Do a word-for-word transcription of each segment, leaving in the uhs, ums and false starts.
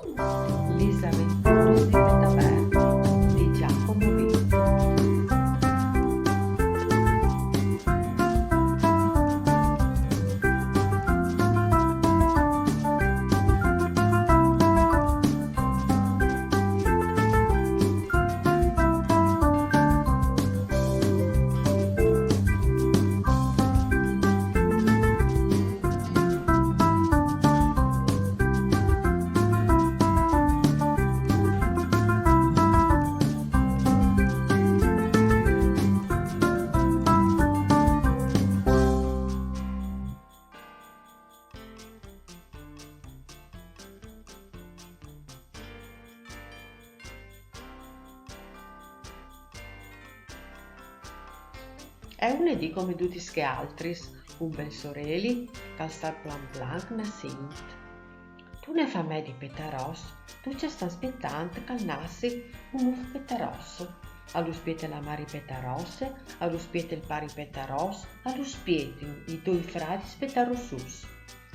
Lis aventuris di Petavert di Giacomo Viti. E une dì come dutis chês altris, un bel soreli, che al sta plan plan nassint. Tune famee di petaros, ducj a stan spietant che al nassi un nûf petaros. A lu spiete la mari petarosse, a lu spiete il pari petaros, a lu spietin i doi fradis petarossuts.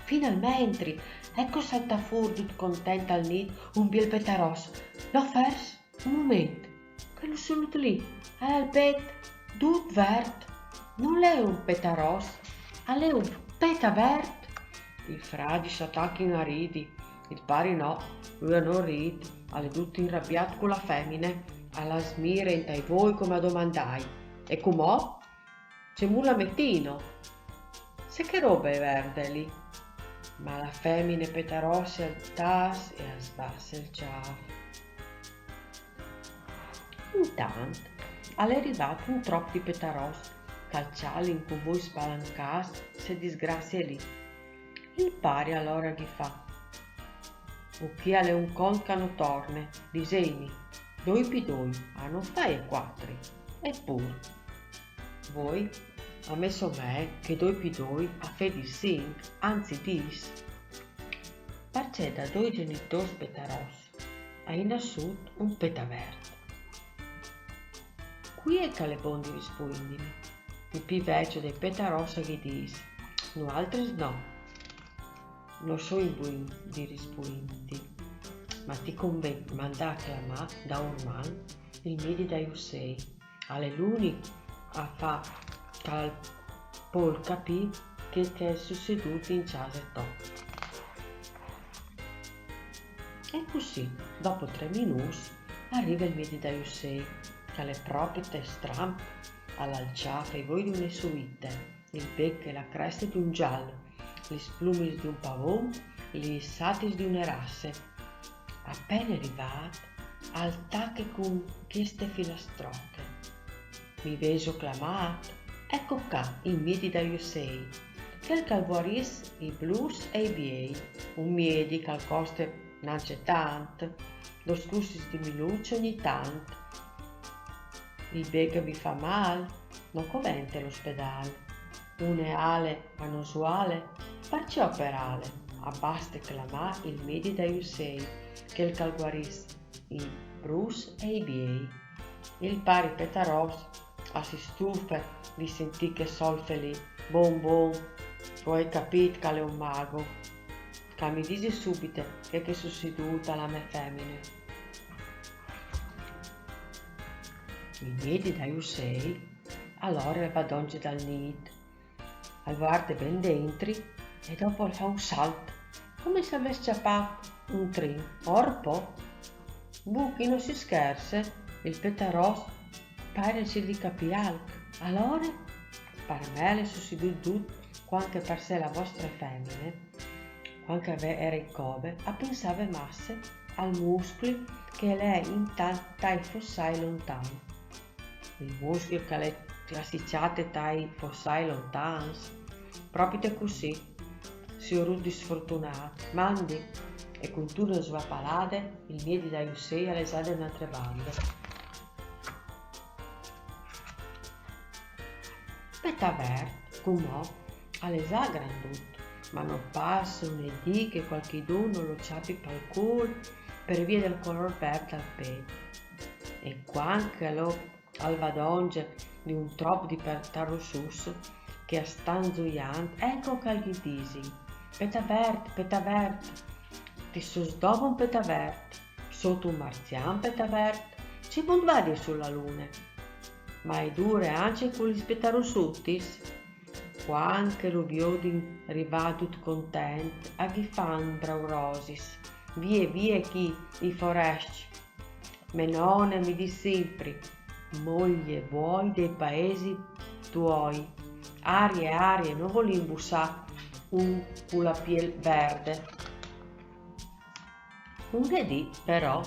Finalmentri, eco saltâ fûr dut content dal nît un biel petaros. No, fers, un moment, chel ossulut li al è al pet, dut vert. Nol è un petaros, al è un petavert. I fradis a tachin a ridi. Il pari no, lui no rît, al è dut inrabiât cu la femine, al la smire intai voi come a domandâi: «E cumò? Cemût la metìno? Se chê robe verde li?» Ma la femine petarosse al tâs e al sbasse il cjâf. Intant al è rivât un trop di petaros, che a cjalin cun voi spalancâts chê disgrazie li. Il pari alore ghi fâs: «O chi al è un cont che no torne, disêmi, doi pi doi a no faie cuatri, epûr voi a me somee che doi pi doi a fedi cinc, anzi dîs. Parcè da doi gjenitôrs petaros a è nassût un petavert. Cui è che al è bon di rispuindimi?» Il pi vecjo dai petaros ghi dîs: «Nualtris no, no soi bon di rispuindi, ma ti conven mandâ a clamâ da Orman il miedi dai uciei. Al è l'unic a fâ, che al pol capî chel che al è sucedût in cjase tô.» E cussì, dopo trê minûts, al rive il miedi dai uciei, che al è propit stramp, al à il cjâf e i voi di une suite, il bec e la creste di un gjal, lis plumis di un pavon, lis satis di une rasse. A pene rivât, al tache cun cheste filastroche: «Mi vêso clamât? Eco ca il miedi dai uciei, chel che al vuarìs i bruts e i biei, un miedi che al coste nancje tant, dôs cursis di minucj ogni tant. Il bec mi fa mâl, no covente l'ospedâl. Une ale a no suale, parcè operâle?» A baste clamâ il miedi dai uciei, chel che al vuarìs i bruts e i biei. Il pari petaros a si stufe di sintî chê solfe li. «Bon, bon, o ai capît che al è un mago, che al mi disi subite chel che al è sucedût a la mê femine.» Il miedi dai uciei alore al va dongje dal nît, al vuarde ben dentri e dopo al fâ un salt, come se al ves cjapât un trin. «Orpo! Bu, chi no si scherze, il petaros pare di capî alc. Alore?» «Par me al è sucedût dut cuant che parcè la vuestre femine, cuant che e jere in cove, e pensave masse al muscli che e lè intant tai fossâi lontan.» Il muscli che al è classicjât tai fossâi lontans? Propit cussì, siôr disfortunât. Mandi. E cuntune svapalade, il miedi dai uciei al è za de une altre bande. Petavert, cumò, al è za grandut, ma no passe une dì che cualchidun no lu cjapi pal cûl par vie dal colôr vert dal pet. E cuant che lu al va dongje di un trop di petaros che a stan zuiant, eco che a ghi disin: «Petavert, Petavert, E sot dovon petavert, sot un marzian petavert, cemût vadie su la lune? Ma e dure ancje cu lis petarossutis? Cuant che lu viodin rivâ dut content, a ghi fan braurosis: vie, vie chi, in foreste! Mê none mi dîs simpri: moglie, vuoi dei paesi tuoi, arie, arie, no volìn bussâ un cu la piel verde. Un dì, però,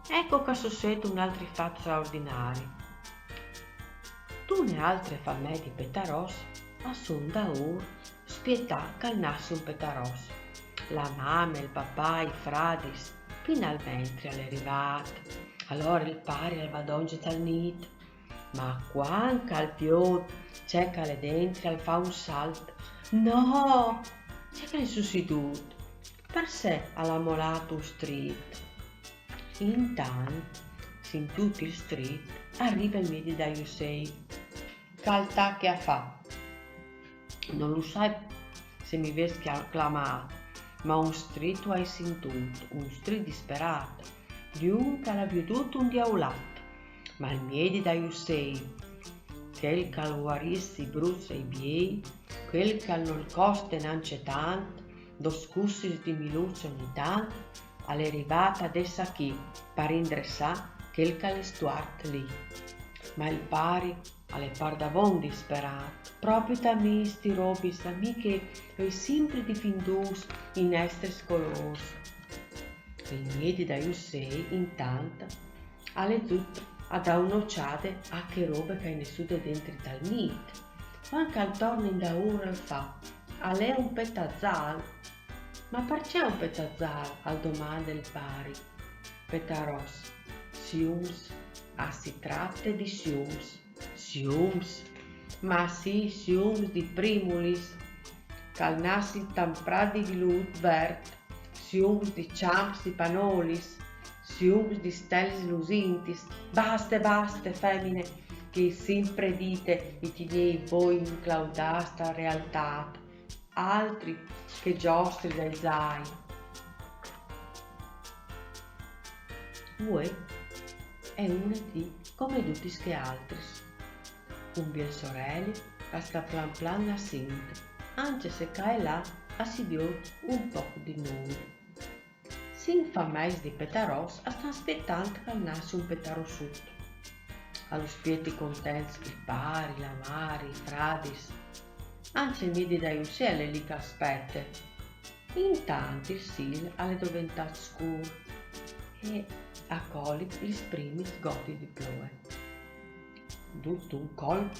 eco che al sucêt un altri fat straordinari. Tune altre famee di petaròs a son daûr spietâ che al nassi un petaròs. La mame, il papà, i fradis, finalmentri al è rivât. Alore il pari al va dongje tal nît. Ma cuant che al viôt ce che al è dentri, al fâs un salt. No! Ce che al è sucedût? Parcè al à molât un strit? Intant, sintût il strit, al rive il miedi dai uciei, che al tache a fâ. No lu sai se mi vês clamât, ma un strit o ai sintût, un strit disperât, di un che al à viodût un diaulat. Ma il miedi dai uciei, chel che al vuarìs i bruts e i biei, chel che nol coste nancje tant, dôs scussis di miluç ogni tant, al è rivât adès achì par indressâ chel che al è stuart li. Ma il pari al è pardabon disperât. Propit a mi sti robis, a mi che o ai simpri difindût i nestris colôrs. Il miedi dai uciei, intant, al è dut a dâ une ocjade a chê robe che e je nessude dentri tal nît. Cuant che al torne indaûr al fâs: al è un petazâl. Ma parcè un petazâl? Al domande il pari. Petaròs, siums, a si trate di siums. Siums? Ma sì, siums di primulis, che al nassin tal prât di vilut vert, siums di cjamps di panolis, siums di stelis lusintis. Baste, baste, femine, che simpri dite, i tignêt voi inclaudâts tal realtât, altri che gjostris dai zai. Vuê e je une dì come dutis chês altris. Un biel soreli che al sta plan plan nassint, ancje se ca e là a si viôt un pôc di nûl. Cinc fameis di petaròs a stan spietant che al nassi un petarossut. A lu spieti contents il pari, la mari, i fradis. Ancje il miedi dai uciei al è li che al spiete. Intant il cîl al è doventât scûr e a colin lis primis gotis di ploie. Dut un colp,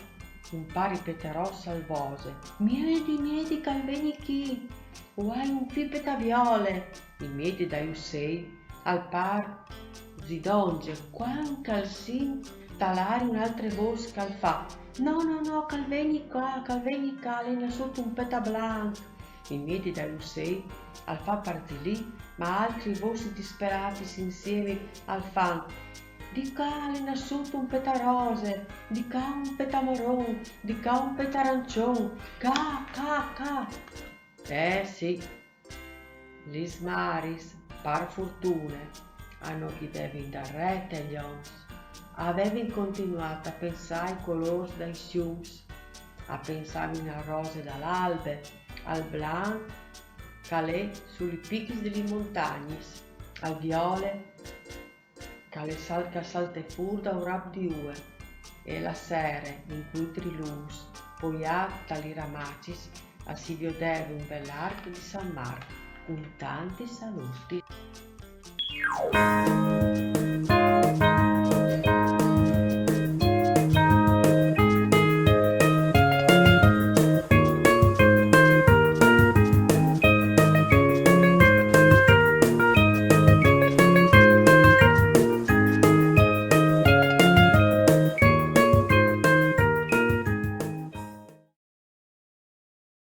un pari petaròs al vose: Miedi, miedi, che al vegni chi! O ai un fi petaviole! Il miedi dai uciei al par zidongje, cuant che al sint tal arii une altre vôs che al fâs: No, no, no, che al vegni ca, che al vegni ca, al è nassût un petablanc! Il miedi dai uciei al fâs par zilî, ma altris vôs disperatis insiemi al fan: Di ca al è nassût un petarose, di ca un petamaron, di ca un petarancion, ca, ca, ca. Eh sì, lis maris, par fortune, a no ghi vevin dât rete ai oms. A vevin continuât a pensâ ai colôrs dai siums, a pensâ a rose dal albe, al blanc che al è su lis pichis di lis montagnis, al viole che al sal-, che al salte fûr da un rap di ue, e la sere, in cuintri lûs, poiât ta lis ramacis, a si viodeve un biel arc di San Marc cun tantis salutis.